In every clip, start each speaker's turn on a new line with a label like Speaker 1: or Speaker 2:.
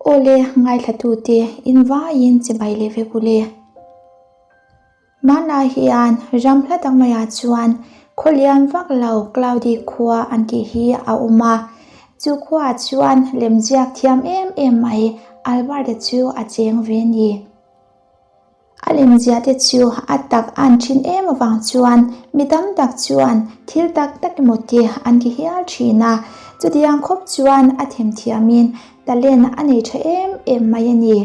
Speaker 1: Awle, ngaithlatute in vaiin chibai leh vek ule. Hmanlai hian ram hla tak maiah chuan khaw lian vak lo Cloudy khua an tih hi a awm a. Chu khuaah chuan lemziak thiam em em mai Albert-a chu a cheng ve a ni. A lemziah te chu a tak an thin em avang chuan mi tam tak chuan thil tak tak emaw te an ti hial thin a. Chutiang khawp chuan a themthiamin talent a nei tha em em mai a ni.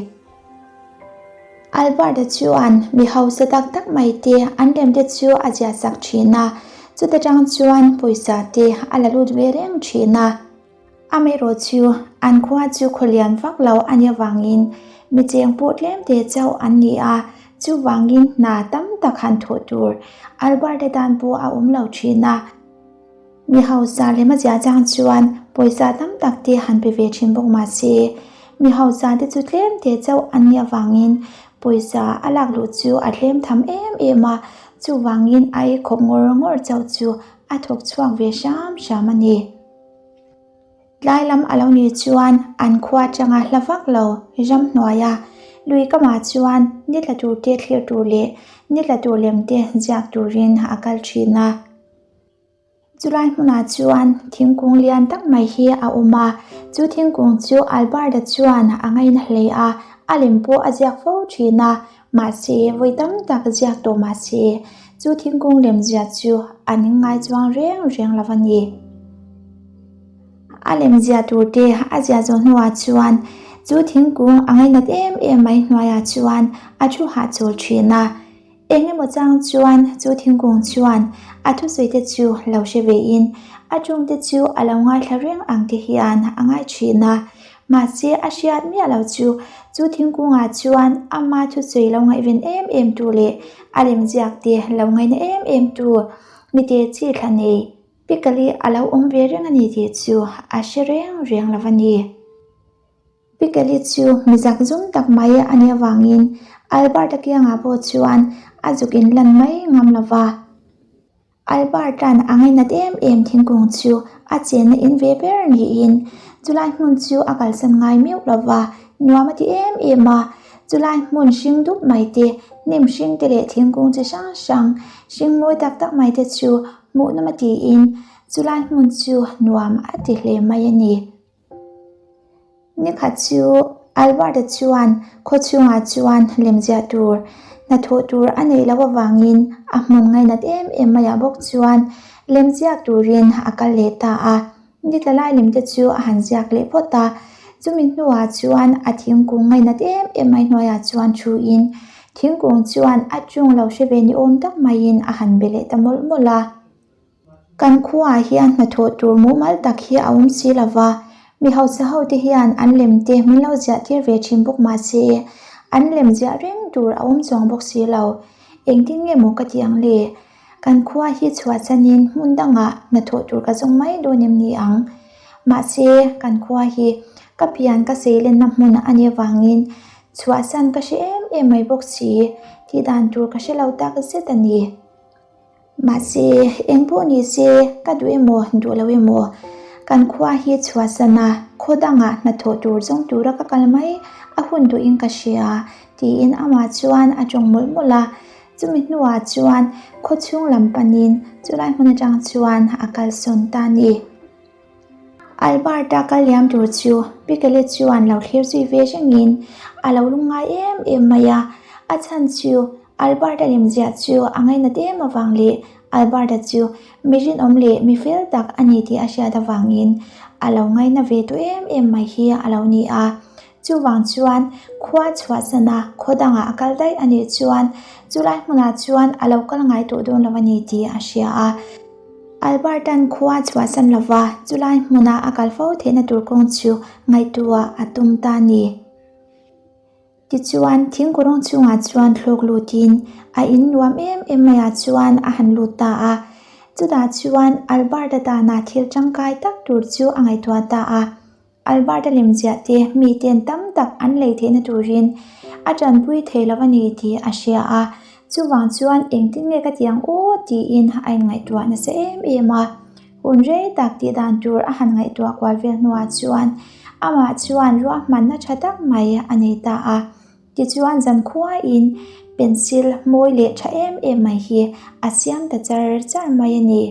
Speaker 1: Albert-a chuan mi hausa tak tak mai te an lem te chu a ziah sak thin a, chuta tang chuan pawisa te a la lut ve reng thin a. Amaherawh chu an khua chu khaw lian vak lo a nih avangin mi cheng pawh tlem te chauh an ni a, chuvangin hna tam tak han thawh tur Albert-a tan pawh a awm lo thin a. Mi hausa lem a ziah chang chuan pawisa tam tak te han pe ve thin bawk mah se, mi hausa te chu tlem te chauh an nih avangin pawisa a lak luh chu a tlem tham em em a, chuvangin a ei khawp ngawr ngawr chauh chu a thawk chhuak ve hram hram a ni. Tlai lam a lo nih chuan an khua atanga hla vak lo ramhnuaia lui kamah chuan ni tla tur te thlir tur leh ni tla tur lem te ziak turin a kal thin a. Chulai hmunah chuan thingkung lian tak mai hi a awm a, chu thingkung chu Albert-a chuan a ngaina hle a, a lem pawh a ziak fo thin a, mahse vawi tam tak ziak tawh mahse chu thingkung lem ziah chu a ning ngai chuang reng reng lo a ni. A lem ziah tur te a ziah zawh hnuah chuan chu thingkung a ngainat em em mai hnuaiah chuan a thu hahchawl thin a. Eng emaw chang chuan chu thingkung chuan a thusawi te chu lo hre ve in a ṭawng te chu a lo ngaithla reng ang te hian a ngai ṭhin a. Mahse a hriat miah lo chu chu thingkungah chuan ama thusawi lo ngaihven em em tu leh a lemziak te lo ngaina em em tu mite chi thla nei Pikali a lo awm ve reng a ni tih chu a hre reng reng lo a ni. Pikeli chu mi zak zum tak mai a nih avangin Albert-a kiangah pawh chuan a zuk in lan mai ngam lo va. Albert-a'n a ngainat em em thingkung chu a chenna in ve ber niin chulai hmun chu a kalsan ngai meuh lo va, nuam a ti em em a. Chulai hmun hring dup mai te, hnim hring te leh thingkung chi hrang hrang hring mawi tak tak mai te chu hmuhnawm a tiin chulai hmun chu nuam a ti hle mai a ni. Nikhat chu Albert-a chuan khaw chhungah chuan lemziah tur, hnathawh tur a neih loh avangin a hmun ngainat em em maiah bawk chuan lemziak turin a kal leh ta a. Nitla lai lem te chu a han ziak leh phawt a, chumi hnuah chuan a thingkung ngainat em em mai hnuaiah chuan thuin thingkung chuan a chung lo hre ve ni awm tak maiin a han be leh ta mawlh mawlh a. Kan khuaah hian hnathawh tur mumal tak hi a awm si lo va, mi hausa ho te hian an lem te min lo ziah tir ve thin bawk mah se, an lem ziah reng tur a awm chuang bawk si lo. Engtin nge maw ka ti ang le? Kan khua hi chhuahchanin hmun dangah hnathawh tur ka zawng mai dawn em ni ang? Mahse, kan khua hi ka pian ka seilenna hmun a nih avangin chhuahsan ka hre em em mai bawk si, tih dan tur ka hre lo tak zet a ni. Mahse, eng pawh ni se, ka duh emaw, duh lo emaw, kan khua hi chhuahsan a, khaw dangah hnathawh tur zawng tura ka kal mai a hun duhin ka hria, tiin amah chuan a tawng mawlh mawlh a. Chumi hnuah chuan khaw chhung lam panin chulai hmun atang chuan a kalsawn ta a ni. Albert-a kal liam tur chu Pikele chuan lo thlir zui ve rengin a lo lungngai em em mai a, a chhan chu Albert-a lemziah chu a ngainat em avang leh Albert-a chu mi rinawm leh mi fel tak a ni tih a hriat avangin a lo ngaina ve tawh em em mai hi a lo ni a. Chuvang chuan khua chhuahsan a khaw dangah a kal daih a nih chuan chulai hmunah chuan a lo kal ngai tawh dawn lo a ni tih a hria a. Albert-a'n khua chhuahsan lova chulai hmuna a kal fo theihna tur kawng chu ngaihtuah a tum ta a ni. Tichuan, thingkurawng chungah chuan thlawk lutin a in nuam em em maiah chuan a han lut ta a. Chutah chuan Albert-a tana thil tangkai tak tur chu a ngaihtuah ta a. Albert-a lemziah te miten tam tak an lei theihna turin a tanpui thei lo a ni tih a hria a, chuvang chuan engtin nge ka ti ang aw tiin a inngaihtuah nasa em em a. Hun rei tak tih dan tur a han ngaihtuah kual vel hnuah chuan Amah chuan ruahmanna tha tak mai a nei ta a. Tichuan zankhuain pencil mawi leh tha em em mai hi a siam ta char char mai a ni.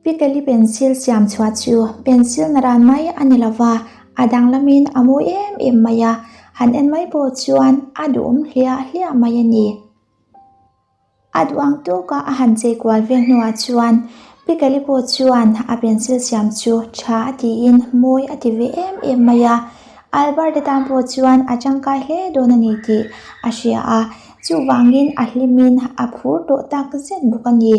Speaker 1: Pikeli pencil siam chhuah chu pencil naran mai a ni lova, a danglamin a mawi em em mai a, han en mai pawh chuan a duhawm hliah hliah mai a ni. A duh ang tawka a han chei kual vel hnuah chuan Pikeli pawh chuan a pencil siam chu tha a tiin mawi a ti ve em em mai a, Albert-a tan pawh chuan a tangkai hle dawn a ni tih a hria a, chuvangin a hlimin a phur tawh tak zet bawk a ni.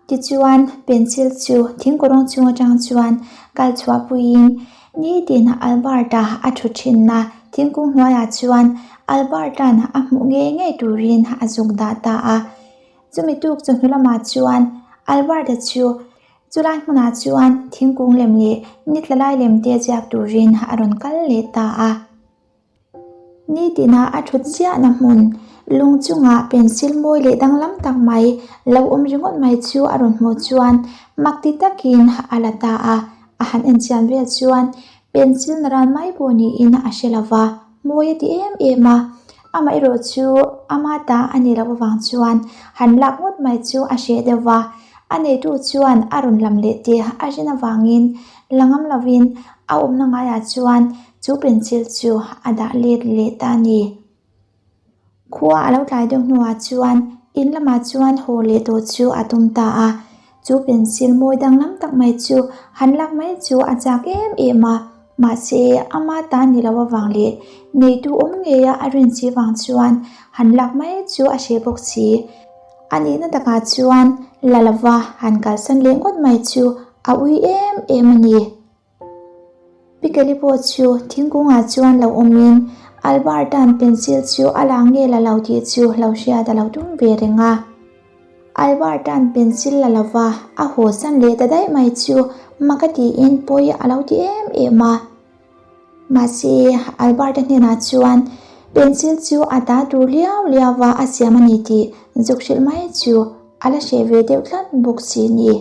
Speaker 1: Tichuan, pencil chu thingkawrawng chung atang chuan kal chhuah puiin nitin Albert-a a thu thinna thingkung hnuaiah chuan Albert-a'n a hmuh ngei ngei turin a zuk dah ta a. Chumi tuk chawhnu lamah chuan Albert-a chu chulai hmunah chuan thingkung lem leh nitla lai lem te ziak turin a rawn kal leh ta a. Nitina a thut ziahna hmun lung chungah pencil mawi leh danglam tak mai lo awm ringawt mai chu a rawn hmuh chuan mak ti takin a la ta a, a han enchian vel chuan pencil na ran mai pawh niin a hre lo va, mawi a ti em em a, amaherawh chu ama ta a ni loh avang chuan han lak ngawt mai chu a hreh deuh va, a neitu chuan a rawn lam leh te a rin avangin la ngam lovin a awmna ngaiah chuan Chu pencil chu a dah let leh ta a ni. Khua a lo tlai deuh hnuah chuan in lamah chuan haw leh tawh chu a tum ta a. Chu pencil mawi danglam tak mai chu han lak mai chu a chak em em a. Mahse, ama ta ni lo avang leh neitu awm ngeia a rin si vang chuan han lak mai chu a hreh bawk si. A nihna takah chuan la lova han kalsan leh ngawt mai chu a ui em em a ni. Pikeli pawh chu thingkungah chuan lo awmin Albert-a'n pencil chu a la nge la lo tih chu lo hriat a lo tum ve reng a. Albert-a'n pencil la lova a haw san leh ta daih mai chu mak a tiin pawi a lo ti em em a. Mahse, Albert-a hnenah chuan pencil chu a ta tur liau liau va a siam a ni tih zuk hrilh mai chu a la hreh ve deuh tlat bawk si ni.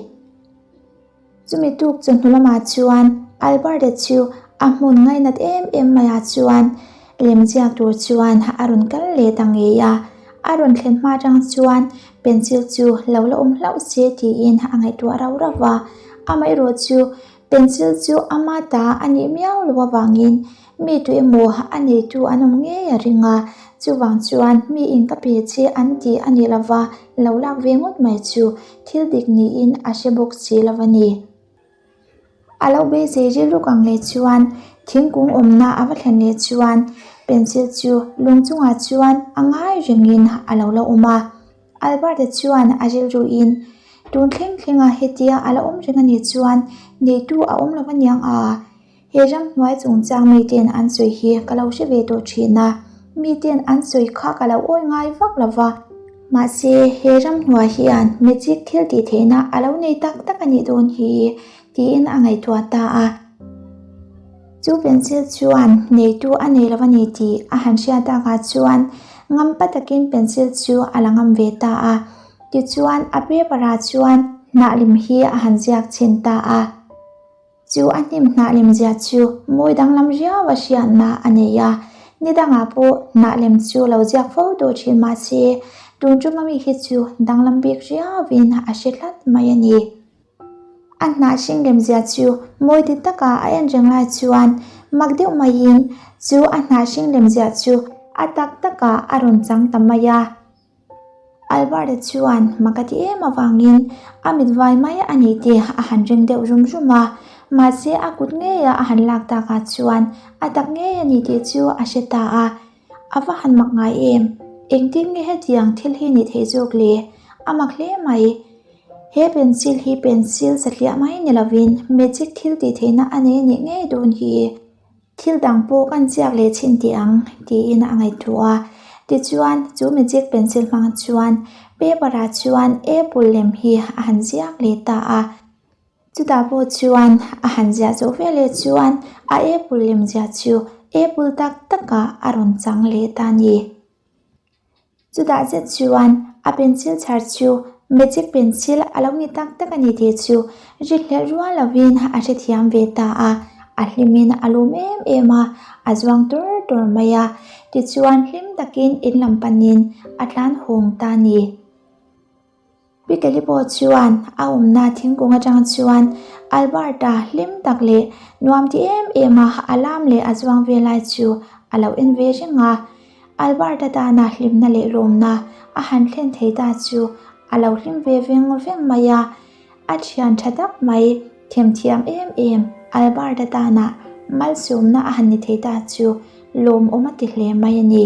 Speaker 1: Chumi tuk chawhnu lamah chuan Albert-a chu a hmun ngainat em em maiah chuan lemziak tur chuan a rawn kal leh ta ngei a. A rawn thlen hma atang chuan pencil chu lo la awm hlauh se tiin a ngaihtuah rauh rauh va. Amaherawh chu pencil chu ama ta a nih miau loh avangin mi tu emaw a neitu an awm ngei a ring a. Chuvang chuan mi in ka pe che an ti a nih lova lo lak ve ngawt mai chu Thil dik niin a hre bawk si lo a ni. A lo beisei rilru kang leh chuan thingkung awmna a va thlen leh chuan pencil chu lung chungah chuan a ngai rengin a lo la awm a. Albert-a chuan a rilruin, Tun thleng thlenga hetia a la awm reng a nih chuan neitu a awm lo aniang a? He ramhnuai chungchang miten an sawi hi ka lo hre ve tawh thin a, miten an sawi kha ka lo awi ngai vak lo va. Mahse, he ramhnuai hian magic thil tih theihna a lo nei tak tak a nih dawn hi, tiin a ngaihtuah ta a. Chu pencil chuan neitu a nei lo a ni tih a han hriat takah chuan ngampa takin pencil chu a la ngam ve ta a. Tichuan, a paper-ah chuan hnahlim hi a han ziak chhin ta a. Chu a hnim hnah lemzia chu mawi danglam riau a hriatna a nei a, ni dangah pawh hnah lem chu lo ziak fo tawh thin mah se, tun tum ami hi chu danglam bik riauin a hre tlat mai a ni. A hnah hring lemzia chu mawi ti taka a en reng lai chuan mak deuh maiin chu a hnah hring lemzia chu a tak takah a rawn chang ta mai a. Albert-a chuan mak a ti em avangin a mit vai mai a ni tih a han ring deuh rum rum a, mahse a kut ngeia a han lak takah chuan a tak ngei a ni tih chu a hre ta a, A va han mak ngai em? Engtin nge hetiang thil hi ni thei zawk le? A mak hle mai. He pencil hi pencil satliah mai ni lovin magic thil tih theihna a nei a nih ngei dawn hi. Thil dang pawh kan chiak leh chhin teh ang, tiin a ngaihtuah a. Tichuan, chu magic pencil hmang chuan paper-ah chuan apple lem hi a han ziak leh ta a. Chutah pawh chuan a han ziah zawh ve leh chuan a apple lem ziah chu apple tak takah a rawn chang leh ta a ni. Chutah zet chuan a pencil chhar chu magic pencil a lo ni tak tak a ni tih chu ri hlelh rual lovin a hrethiam ve ta a. A hlimin a lum em em a, a zuang tur tur mai a. Tichuan hlim takin in lam panin a tlan hawng ta a ni. Pikeli pawh chuan a awmna thingkung atang chuan Albert-a hlim tak leh nuam ti em em a a lam leh a zuang ve lai chu a lo en ve reng a. Albert-a tana hlimna leh lawmna a han thlen thei ta chu a lo hlim ve veng veng mai a. A thian tha tak mai, themthiam em em Albert-a tana malsawmna a han ni thei ta chu lawmawm a ti hle mai a ni.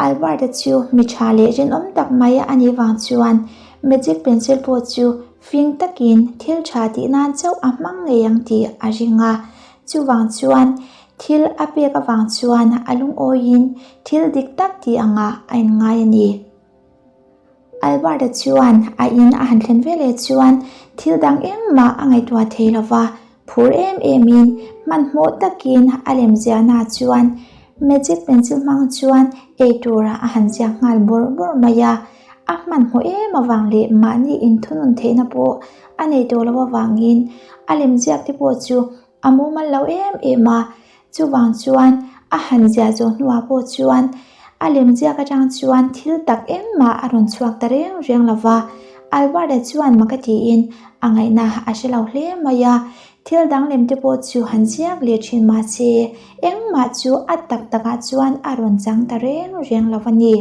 Speaker 1: Albert-a chu mi tha leh rinawm tak mai a nih vang chuan magic pencil pawh chu fing takin thil tha tih nan chauh a hmang ngei ang tih a ring a. Chuvang chuan thil a pek avang chuan a lungawiin thil dik tak tih angah a inngai a ni. Albert-a chuan a in a han thlen veleh chuan thil dang engmah a ngaihtuah thei lo va, phur em emin hmanhmawh takin a lemziahna chuan magic pencil hmang chuan eitur a han ziak nghal bawrh bawrh mai a. A hmanhmawh em avang leh mahni inthunun theihna pawh a nei tawh loh avangin a lemziak te pawh chu A mumal lo em em a, chuvang chuan a han ziah zawh hnuah pawh chuan a lemziak atang chuan thil tak engmah a rawn chhuak ta reng reng lo va. Albert-a chuan mak a tiin a ngaihna a hre lo hle mai a, thil dang lem te pawh chu han ziak leh thin mah se engmah chu a tak takah chuan a rawn chang ta reng reng lo a ni.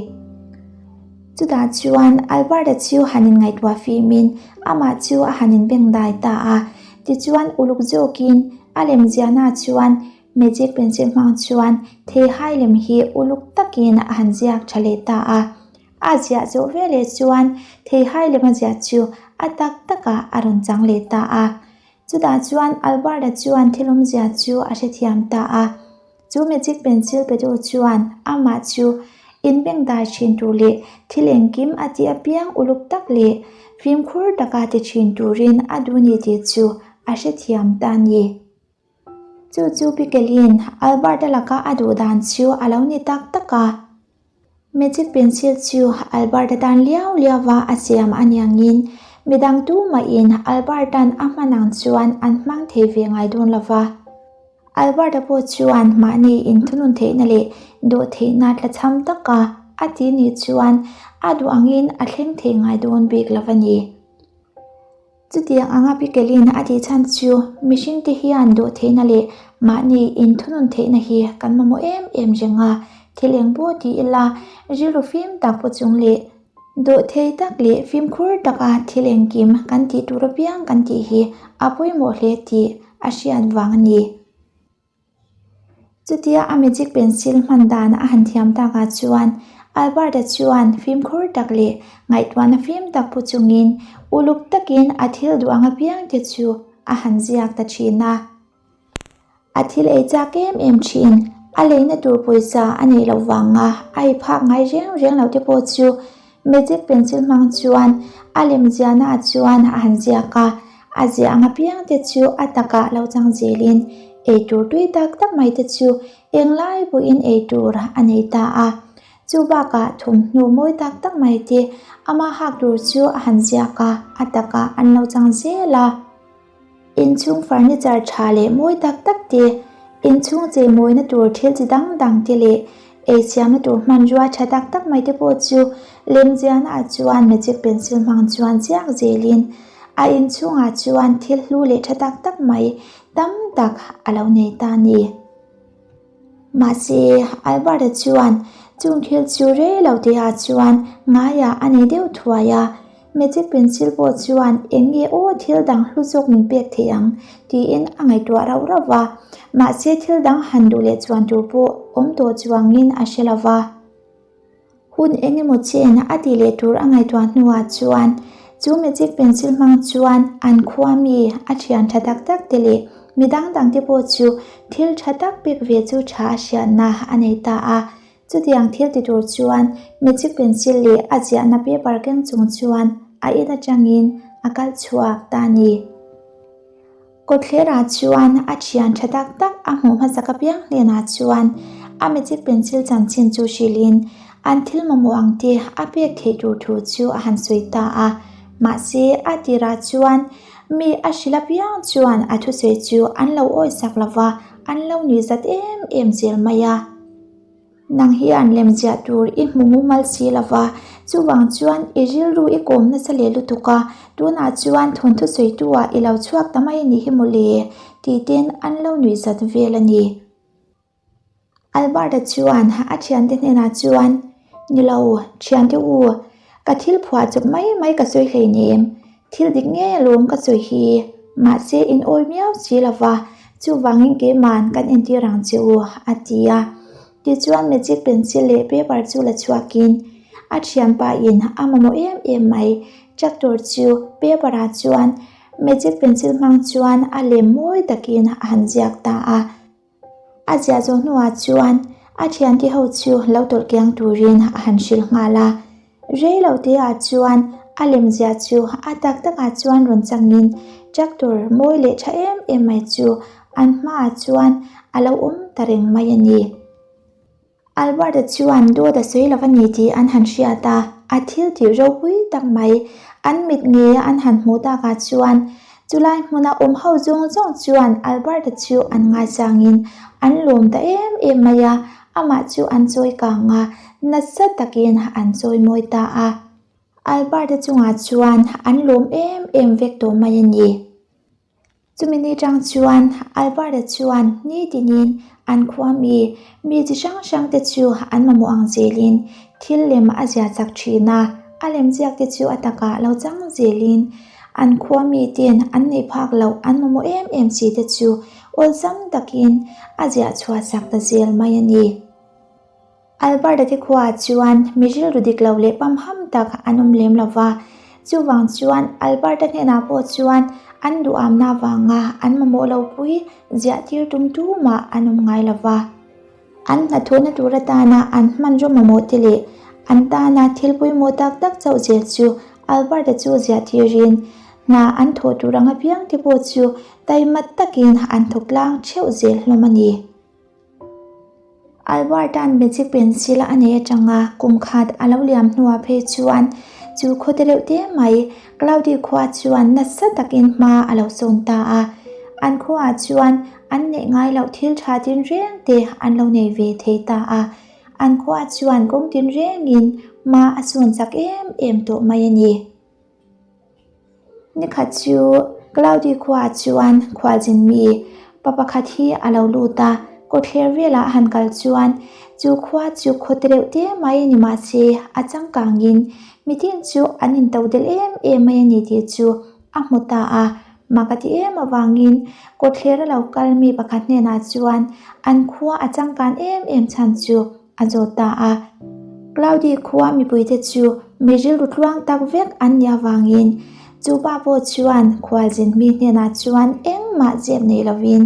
Speaker 1: Chutah chuan Albert-a chu han inngaihtuah fimin amah chu a han inbengdai ta a. Tichuan uluk zawkin a lemziahna chuan magic pencil hmang chuan theihai lem hi uluk takin a han ziak tha leh ta a. A ziah zawh veleh chuan theihai lem a ziah chu a tak takah a rawn chang leh ta a. Chutah chuan Albert-a chuan thil awmzia chu a hrethiam ta a. Chu magic pencil petu chuan amah chu inbengdai thin tur leh thil engkim a tih apiang uluk tak leh fimkhur taka ti thin turin a duh ni tih chu a hrethiam ta a ni. Chu chu Pikelin Albert-a laka a duh dan chu a lo ni tak tak a. Magic pencil chu Albert-a tan liau liauva a siam a niangin midang tumahin Albert-a'n a hman ang chuan an hmang thei ve ngai dawn lo va. Albert-a pawh chuan mahni inthunun theihna leh dawh theihna tlachham taka a ti nih chuan a duh angin a thleng thei ngai dawn bik lo a ni. Chutiang anga Pikelin a tih chhan chu mihringte hian dawh theihna leh mahni inthunun theihna hi kan mamawh em em reng a, thil eng pawh ti ila rilru fim tak pawh chung leh dawh thei tak leh fimkhur taka thil engkim kan tih tur apiang kan tih hi a pawimawh hle tih a hriat vang a ni. Chutia a magic pencil hman dan a han thiam takah chuan Albert-a chuan fimkhur tak leh ngaihtuahna fim tak pu chungin uluk takin a thil duh ang apiang te chu a han ziak ta thin a. A thil ei chak em em thin, a leina tur pawisa a neih loh vanga a ei phak ngai reng reng lo te pawh chu Magic pencil hmang chuan a lemziahna ah chuan a han ziak a, a ziah ang apiang te chu a takah lo chang zelin eitur tui tak tak mai te chu englai pawhin eitur a nei ta a. Chu bakah thawmhnaw mawi tak tak mai te ama hak tur chu a han ziak a, a takah an lo chang zel a. Inchhung furniture tha leh mawi tak tak te, inchhung cheimawina tur thil chi dang dang te leh eichhiamna tur hmanrua tha tak tak mai te pawh chu lemziahna ah chuan magic pencil hmang chuan chiak zelin a inchhungah chuan thil hlu leh tha tak tak mai tam tak a lo nei ta a ni. Mahse, Albert-a chuan chung thil chu rei lo tih ah chuan ngaiah a nei deuh thuai a, Magic pencil pawh chuan eng nge aw thil dang hlu zawk min pek theih ang tiin a ngaihtuah rauh rauh va, mahse thil dang han duh leh chuan tur pawh awm tawh chuangin a hre lo va. Hun eng emaw chen a tih leh tur a ngaihtuah hnuah chuan chu magic pencil hmang chuan an khua mi a thian tha tak tak te leh mi dang dang te pawh chu thil tha tak pek ve chu tha a hriatna a nei ta a. Chutiang thil ti tur chuan magic pencil leh a ziahna paper keng chung chuan a in atangin a kal chhuak ta a ni. Kawtthlerah chuan a thian tha tak tak a hmuh hmasak apiang hnenah chuan a magic pencil chanchin chu hrilhin an thil mamawh ang te a pek theih tur thu chu a han sawi ta a. Mahse, a tirah chuan Mi a hrilh apiang chuan a thusawi chu an lo awisak lo va, an lo nuihzat em em zel mai a. Nang hian lemziah tur i hmu mumal si lo va, chuvang chuan i rilru i kawm nasa leh lutuk a, tunah chuan thawnthu sawitu ah i lo chhuak ta mai a nih hi mawle, tih ten an lo nuihzat vel a ni. Albert-a chuan a thiante hnenah chuan, Ni lo, thiante u, ka thil phuah chawp mai mai ka sawi hleinem, thil dik ngei alawm ka sawi hi, mahse in awi miau si lo va, chuvangin keiman kan entir ang che u, a ti a. Tichuan magic pencil leh paper chu la chhuakin a thianpa in a mamawh em em mai, tractor chu paper ah chuan magic pencil hmang chuan a lem mawi takin a han ziak ta a. A ziah zawh hnuah chuan a thiante ho chu lo tawlh kiang turin a han hrilh nghal a. Rei lo teah chuan a lemziah chu a tak takah chuan rawn changin tractor mawi leh tha em em mai chu an hmaah chuan a lo awm ta reng mai a ni. Albert-a chuan dawt a sawi lo a ni tih an han hriat a, a thil tih ropui tak mai an mit ngeia an han hmuh takah chuan chulai hmuna awm ho zawng zawng chuan Albert-a chu an ngaisangin an lawm ta em em mai a, amah chu an chawi kang a, nasa takin an chawi mawi ta a. Albert-a chungah chuan an lawm em em vek tawh mai a ni. Chumi ni tang chuan Albert-a chuan nitinin an khua mi, mi chi hrang hrang te chu an mamawh ang zelin thil lem a zia chak thin a, a lem ziak te chu a takah lo chang zelin an khua mi ten an neih phak loh an mamawh em em si te chu awlsam takin a ziah chhuah sak ta zel mai a ni. Albert-a te khuaah chuan mi rilru dik lo leh pamham tak an awm lem lo va, chuvang chuan Albert-a hnenah pawh chuan an duhamna avanga an mamawh lo pui ziah tir tum tumah an awm ngai lo va. An hnathawhna tur atana an hmanraw mamawh te leh an tana thil pawimawh tak tak chauh zel chu Albert-a chu ziah tirin hna an thawh tur ang apiang te pawh chu taima takin an thawk tlang theuh zel hlawm a ni. Albert-a'n magic pencil a nei atanga kum khat a lo liam hnuah phei chuan chu khaw te reuh te mai Cloudy khua chuan nasa takin hma a lo sawn ta a. An khuaah chuan an neih ngai loh thil tha tinreng te an lo nei ve thei ta a. An khua chuan kawng tinrengin hma a sawn chak em em tawh mai a ni. Nikhat chu Cloudy khuaah chuan khualzin mi pa pakhat hi a lo lut a, kawtthler velah a han kal chuan chu khua chu khaw te reuh te mai ni mahse a changkangin mitin chu an into del em em mai a ni tih chu a hmu ta a, mak a ti em avangin kawtthler a lo kal mi pakhat hnenah chuan an khua a changkan em em chhan chu a zawt ta a. Cloudy khua mipuite chu mi rilru tluang tak vek an nih avangin chu pa pawh chuan khualzin mi hnenah chuan engmah zep nei lovin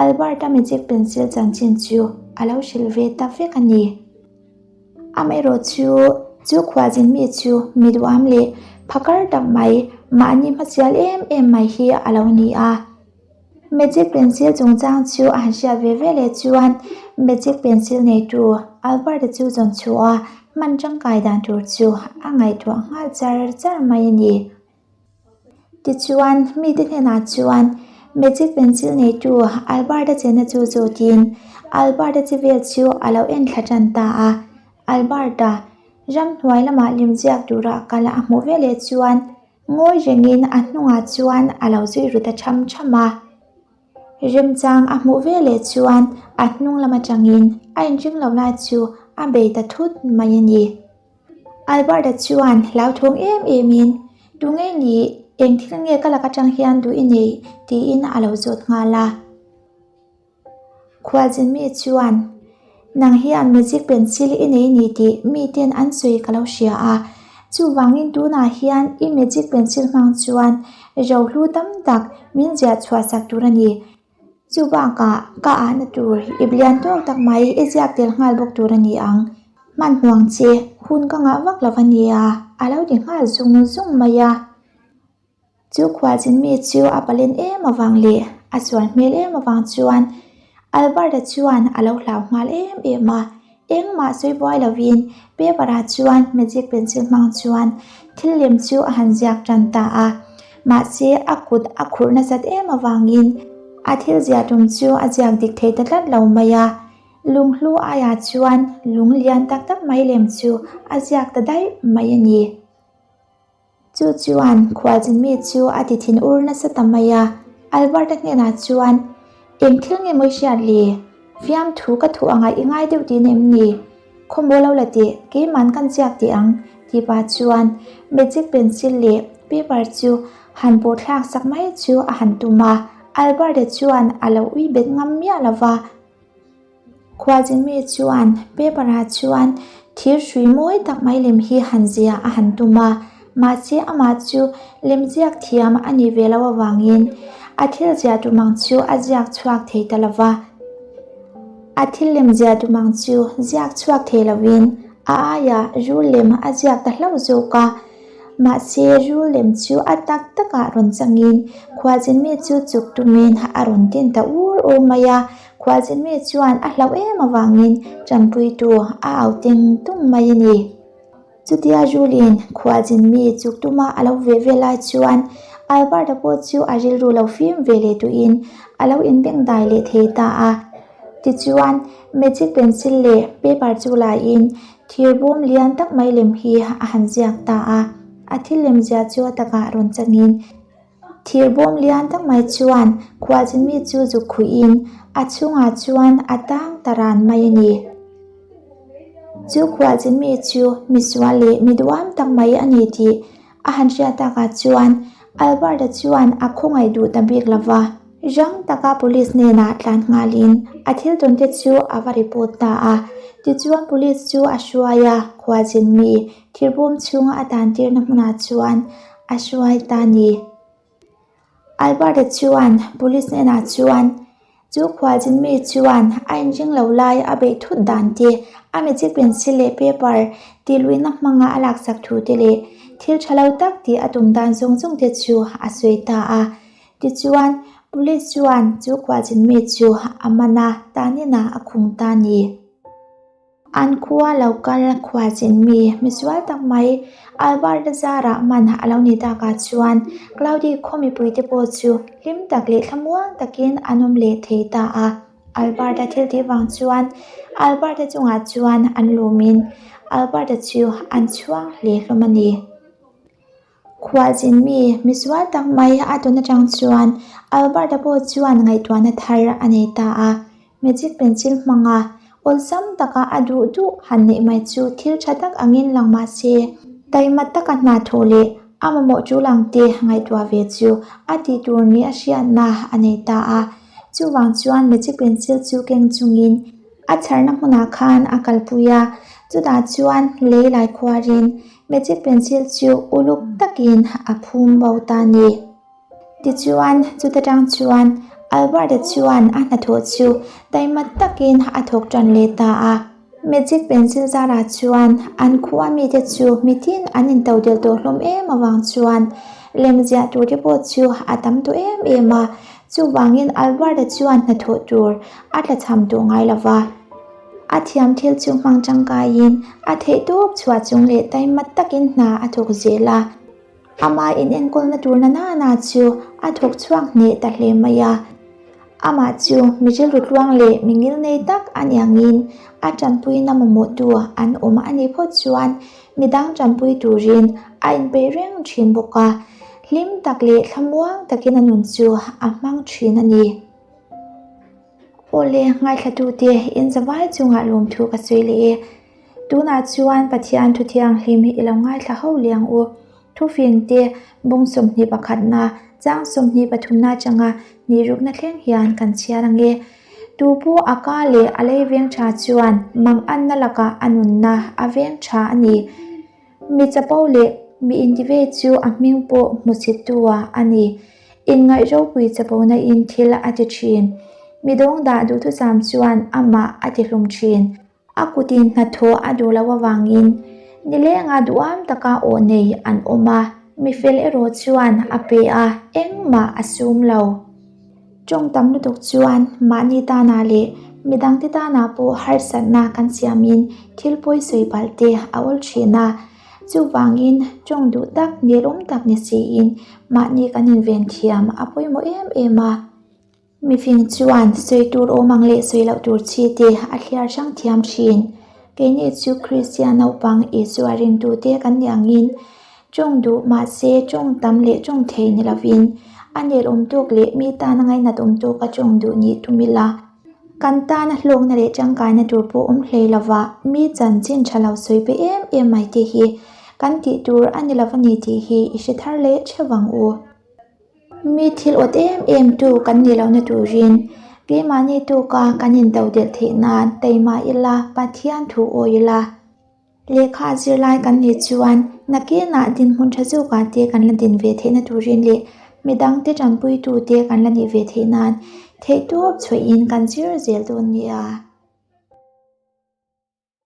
Speaker 1: Albert-a magic pencil chanchin chu a lo hrilh ve ta vek a ni. Amaherawh chu chu khualzin mi chu mi duham leh phakar tak mai mahni hmasial em em mai hi a lo ni a. Magic pencil chungchang chu a han hriat ve ve leh chuan magic pencil neitu Albert-a chu zawn chhuah a hman tangkai dan tur chu a ngaihtuah nghal char char mai a ni. Tichuan mite hnenah chuan magic pencil neitu Albert-a chenna chu zawtin Albert-a chi vel chu a lo en thla tan ta a. Albert-a ramhnuai lamah lemziak tura a kal a hmuh ve leh chuan Ngawi rengin a hnungah chuan a lo zui ru ta tham tham a. Remchang a hmuh ve leh chuan a hnung lam atangin a inring lo lai chu a bei ta thut mai a ni. Albert-a chuan hlauthawng em emin, Tunge ni, eng thil nge ka lak atang hian duh i nei? tiin a lo zawt nghal a. Khualzin mi chuan, Nang hian magic pencil i nei ni tih miten an sawi ka lo hria a, chuvangin tunah hian i magic pencil hmang chuan rohlu tam tak min ziah chhuah sak tur a ni. Chu bakah ka ahna tur i blian tawk tak mai i ziak tel nghal bawk tur a ni ang. Hmanhmuang che hun ka ngah vak lo a nia, a lo ti nghal zung zung mai a. Chu khualzin mi chu a palen em avang leh a sual hmel em avang chuan Albert-a chuan a lo hlau nghal em em a, engmah sawi buai lovin paper-ah chuan magic pencil hmang chuan thil lem chu a han ziak tan ta a. Mahse, a kut a khurh nasat em avangin a thil ziah tum chu a ziak dik thei ta tlat lo mai a. Lunghlu aiah chuan lung lian tak tak mai lem chu a ziak ta daih mai a ni. Chu chuan khualzin mi chu a ti thin ur nasa ta mai a, Albert-a hnenah chuan, Eng thil nge mawi hriat le? Fiamthu ka thuh anga i ngai deuh tih em ni? Khawmaw lo la teh, keiman kan ziak teh ang, ti pah chuan magic pencil leh paper chu han pawh thlak sak mai chu a han tum a, Albert-a chuan a lo ui bet ngam miah lo va. Khualzin mi chuan paper ah chuan thir hrui mawi tak mai lem hi han ziah a han tum a, mahse amah chu lem ziak thiam a nih ve loh avangin a thil ziah tum ang chu a ziak chhuak thei ta lo va. A thil lem ziah tum ang chu ziak chhuak thei lovin a aiah rul lem a ziak ta hlauh zawk a, mahse rul lem chu a tak takah rawn changin khualzin mi chu chuk tumin a rawn tin ta ur ur mai a. Khualzin mi chuan a hlauh em avangin tanpuitu a au teng tung mai a ni. Chutia Julian khualzin mi chuk tuma a lo ve ve lai chuan Albert-a pawh chu a rilru lo fim ve leh tuin a lo inbengdai leh thei ta a. Tichuan, magic pencil leh paper chu laiin thir bawm lian tak mai lem hi a han ziak ta a. A thil lem ziah chu a takah rawn changin Thir bawm lian tak mai chuan khualzin mi chu zuk khuihin a chhungah chuan a tang ta ran mai a ni. Chu khualzin mi chu misual leh mi duam tak mai a ni tih a han hriat takah chuan Albert-a chuan a khawngaih duh ta bik lo va. Rang taka police hnenah tlan nghalin a thil tawnte chu a va report ta a. Tichuan police chu a hruai a, khualzin mi thir bawm chhunga a tantirna hmunah chuan a hruai ta ni. Albert-a chuan police hnenah chuan chu khualzin mi chuan a inring lo lai a beih thut dan te, a magic pencil leh paper tih luihna hmanga a laksak thu te leh thil tha lo tak tih a tum dan zawng zawng te chu a sawi ta a. Tichuan, police chuan chu khualzin mi chu a man a, taninah a khung ta ni. An khua lo kal khualzin mi misual tak mai Albert-a zarah man a lo ni takah chuan Cloudy khaw mipuite pawh chu hlim tak leh thlamuang takin an awm leh thei ta a. Albert-a thil tih vang chuan Albert-a chungah chuan an lawmin Albert-a chu an chhuang hle hlawm a ni. Khualzin mi misual tak mai a tawn atang chuan Albert-a pawh chuan ngaihtuahna thar a nei ta a. Magic pencil hmanga awlsam taka a duh duh han neih mai chu thil tha tak angin lang mah se, taima taka hna thawh leh a mamawh tul ang te ngaihtuah ve chu a tih tur ni a hriatna a nei ta a. Chuvang chuan magic pencil chu keng chungin a chharna hmunah khan a kalpui a, chutah chuan lei lai khuarin Magic pencil chu uluk takin a phum bo ta ni. Tichuan, chuta tang chuan Albert-a chuan a hnathawh chu taima takin a thawk tan leh ta a. Magic pencil zarah chuan an khua mite chu mitin an intodelh tawh hlawm em avang chuan lemziah tur te pawh chu a tam tawh em em a. Chuvangin Albert-a chuan hnathawh tur a tlachham tawh ngai lo va. A thiam thil chu hmang tangkaiin a theihtawp chhuah chung leh taima takin hna a thawk zel a. Ama inenkawlna tur na nana chu a thawk chhuak hneh ta hle mai a. Amah chu mi rilru tluang leh mi ngilnei tak a ni angin a tanpuina mamawhtu an awm a nih phawt chuan midang tanpui turin a inpeih reng thin bawk a. Hlim tak leh thlamuang takin a nun chu a hmang thin a ni. Awle, ngaithlatute in zavai chungah lawmthu ka sawi leh e. Tunah chuan Pathian thu thianghlim i lo ngaithla ho liang u. Thufingte bung 21 pakhatna, chang 23 pathumna atanga nirukna thleng hian kan chhiar ang e. Tu pawh a ka leh a lei veng tha chuan manganna lakah a nunna a veng tha a ni. Mi chapo leh mi intive chu a hming pawh hmuchhittu-ah a ni. Inngaih ropui chapona in thil a ti thin. Mi dawngdah duhthusam chuan amah a ti hlum thin. A kutin hnathawh a duh loh avangin nilenga duham taka aw nei an awm a, mi fel erawh chuan a pe a, engmah a sum lo. Tawng tam lutuk chuan mahni tanah leh midangte tanah pawh harsatna kan siamin thil pawi sawi palh te a awl thin a. Chuvangin tawng duh tak, nelawm tak ni siin mahni kan inven thiam a pawimawh em em a. Mifing chuan sawi tur awm ang leh sawi loh tur chi te a thliar hrang thiam thin. Keini chu Kristian naupang Isua ringtute kan nih angin tawng duh mahse tawng tam leh tawng thei ni lovin a nelawm tawk leh mi tana ngainat awm tawka tawng duh nih tum ila. Kan tana hlawkna leh tangkaina tur pawh awm hlei lova mi chanchin tha lo sawi pe em em mai te hi kan tih tur a ni lova ni tih hi i hre thar leh theuh ang u. Mi thil awt em em tu kan nih lohna turin keimahni tuka kan intodelh theih nan taima ila Pathian thu awi ila. Lehkha zirlai kan nih chuan nakinah dinhmun tha zawkah te kan la din ve theihna turin leh midangte tanpuitute kan la nih ve theih nan theihtawp chhuahin kan zir zel dawn nia.